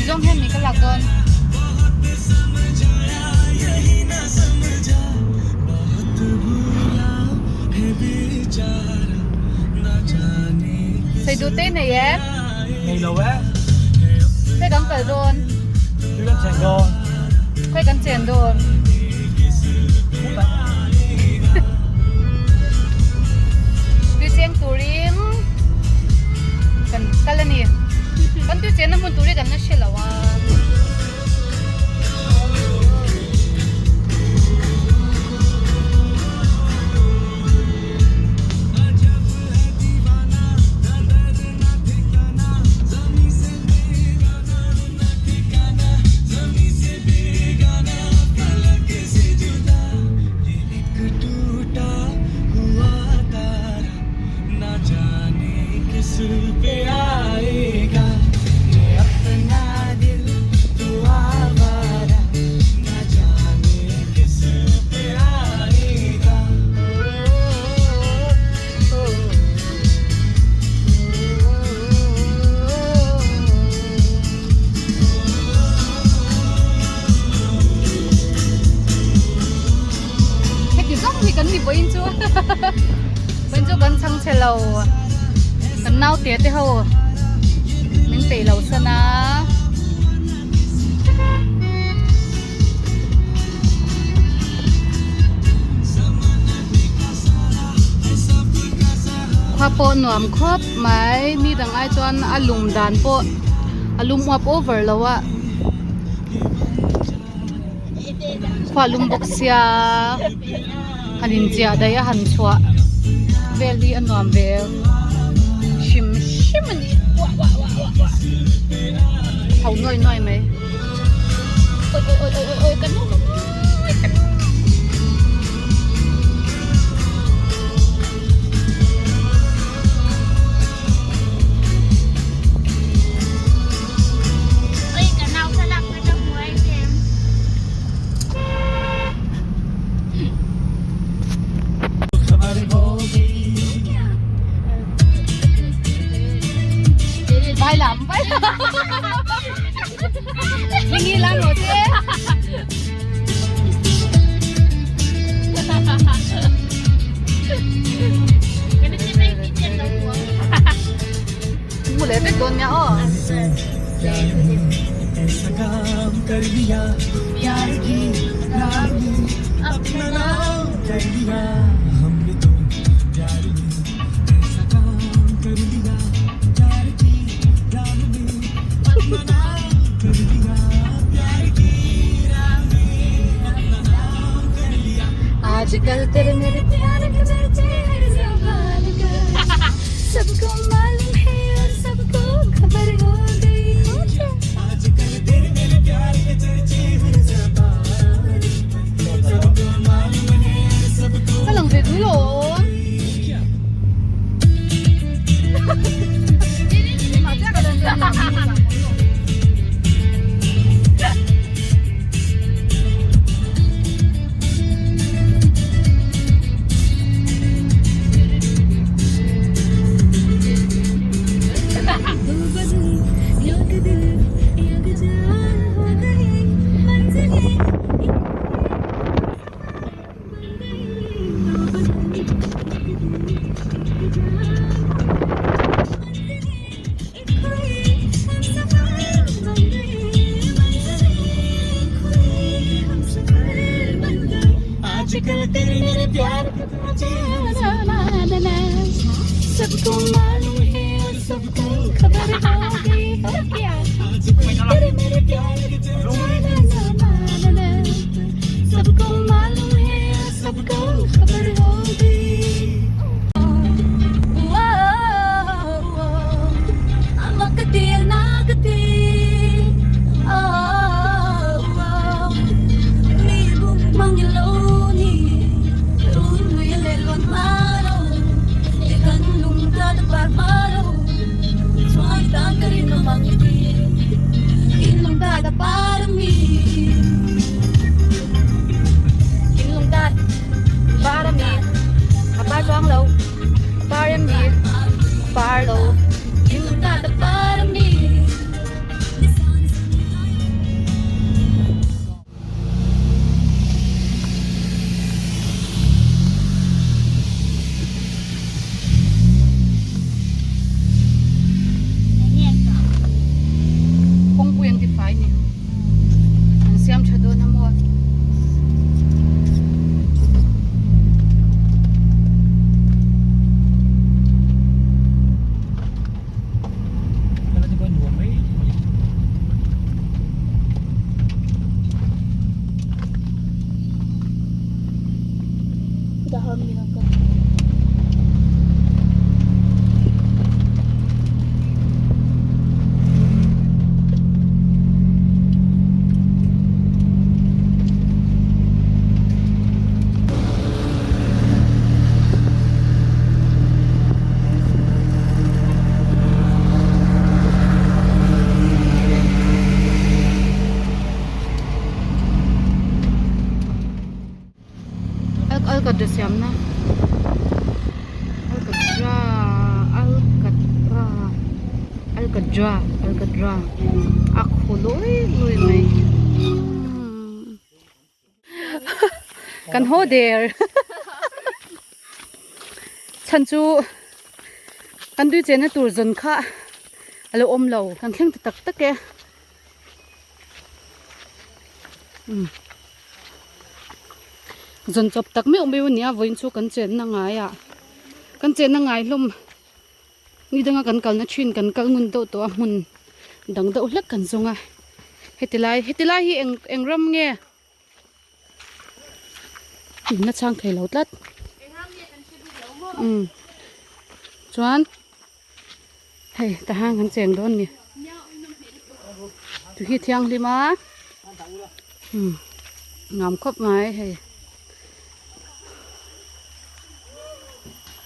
Ti zawng hian mi ka lak dawn. Sei duh te nei e? Nei lo e. Khawi kan kal dawn? Khawi kan chen dawn? Khawi kan chen dawn? Tui cheng turin kan kal a ni. Kan tui chenna hmun tur hi kan la hre lo a. Heti zawng hi kan ni vawiin chu vawiin chu kan chhang chhe lo kan naute te ho min peih lo san a. Khua pawh nuam khawp mai mi dang ai chuan a lum dan pawh a lum uap over lo a khua lum bawk sia han inchiah daih a han chhuah vel hi a nuam ve hrim hrim a ni tho nuai nuai mai. Vai lam vai lam. Hingi lam rawh che. Mu leh vek dawn nia aw. Ka lang ve dui lo. Alkatra siamna alkatra alkatra alkatra alkatra a khu lawi lawi mai kan haw der chhan chu kan tui chenna tur zawn kha a lo awm lo kan thleng ta tak tak e. Zawn chawp tak meuh meuh a nia vawiin chu kan chenna ngaiah kan chenna ngai hlawm ni danga kan kalna thin kan kal ngun deuh tawh a hmun dang deuh hlek kan zawng a heti lai heti lai hi eng eng ram nge in la chhang thei lo tlat umm chuan. Hei tah hian kan cheng dawn a ni tui hi a thianghlim a umm nuam khawp mai hei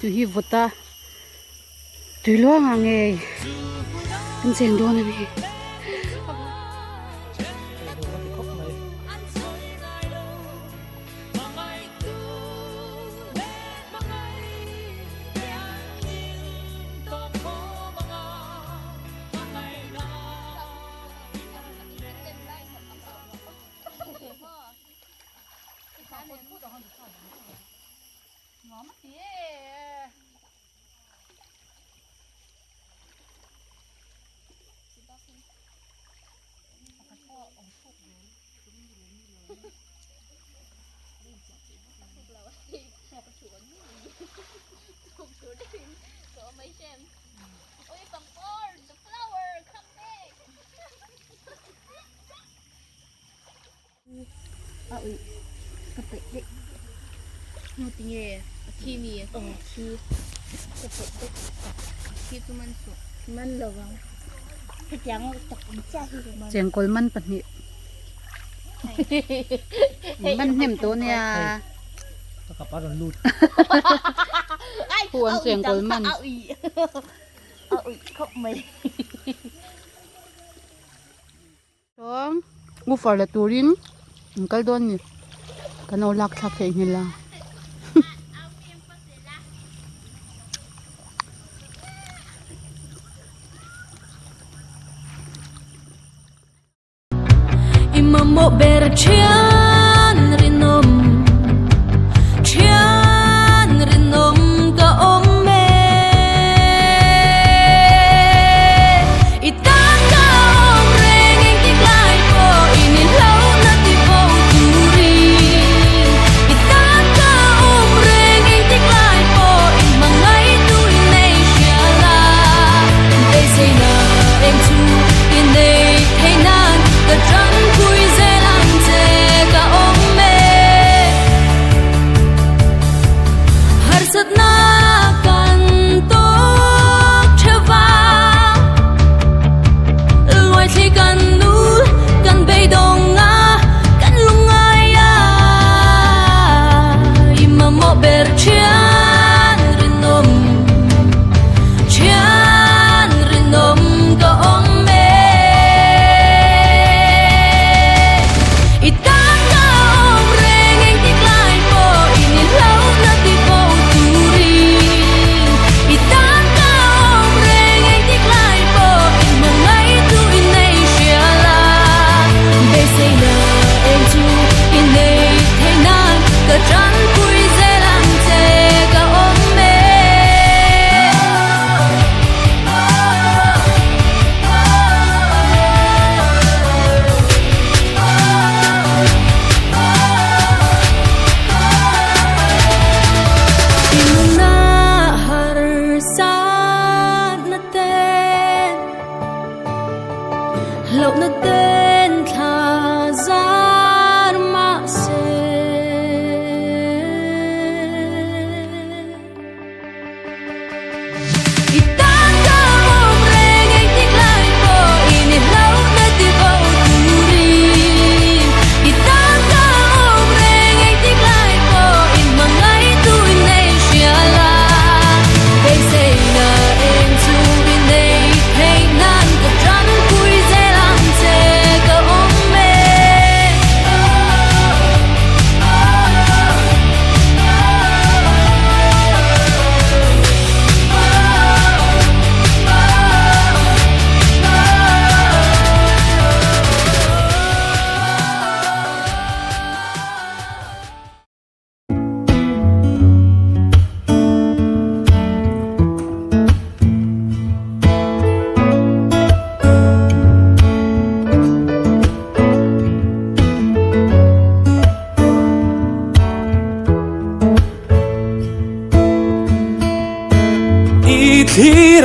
tui hi vawt a tui luang ah ngei kan cheng dawn a ni. Chengkawl man pahnih man hnem tawh nia pu an chengkawl man Chuan woofer la turin an kal dawn a ni kan lo lak thlak theih nghilh a.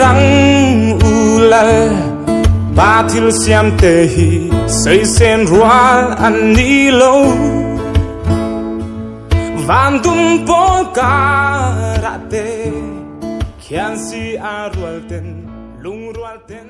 Thlir ang u lal pa thil siam te hi sawi sen rual an ni lo. Van dum pawl karah te khian si a rual ten lungrual ten.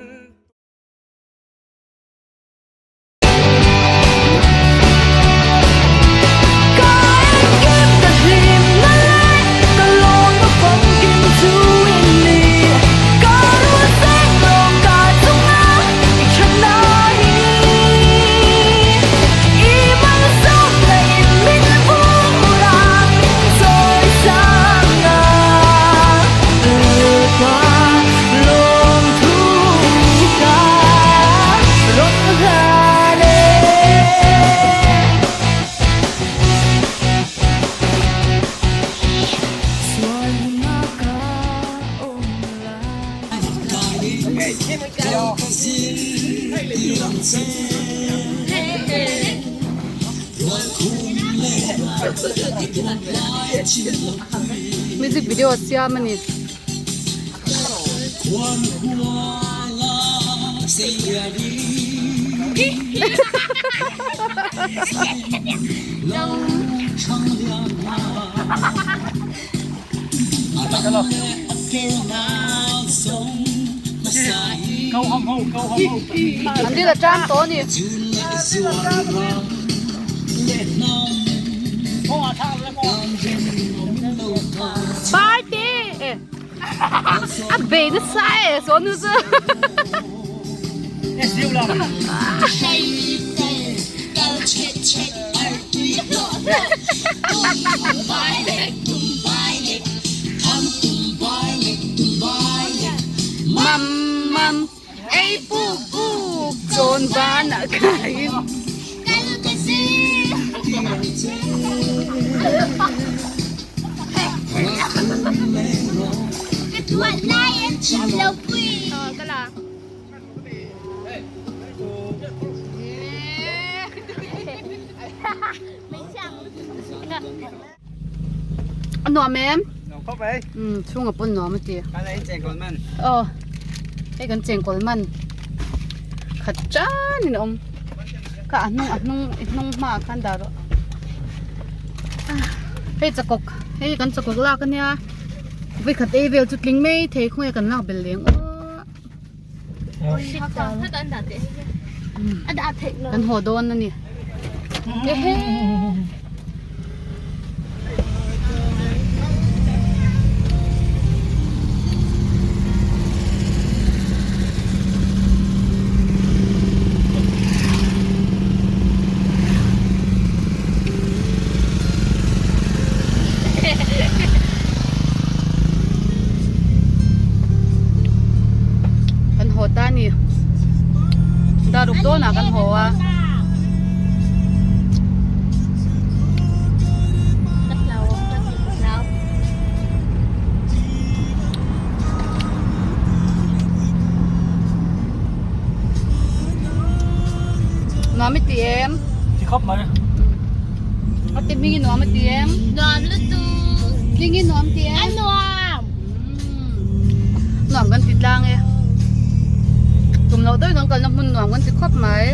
Music video siam a ni. An dil a tan tawh a ni. Party! A bei nasa e saw nu chu. Mam mam ei puk puk chawn ban ah kai. A nuam em? Nuam khawp mai. Um chhunga pawn nuam a ti. Kan ei chengkawl man. Aw hei kan chengkawl man khat tan in a awm ka a hnung a hnung i hnung hmaah khan dah rawh hei chakawk hei kan chakawk lak ania vawikhat ei vel chu tling mai thei khawnge kan lak belh leng aw. Kan haw dawn a ni. Ehe. Kan haw ta a ni daruk dawnah kan haw a. Nuam i ti em? Ti khawp mai. A ti hming i nuam a ti em? Nuam lutuk. Hming i nuam ti em? A nuam. Nuam kan ti tlang e. Tum loh deuhin kan kalna hmun nuam kan ti khawp mai.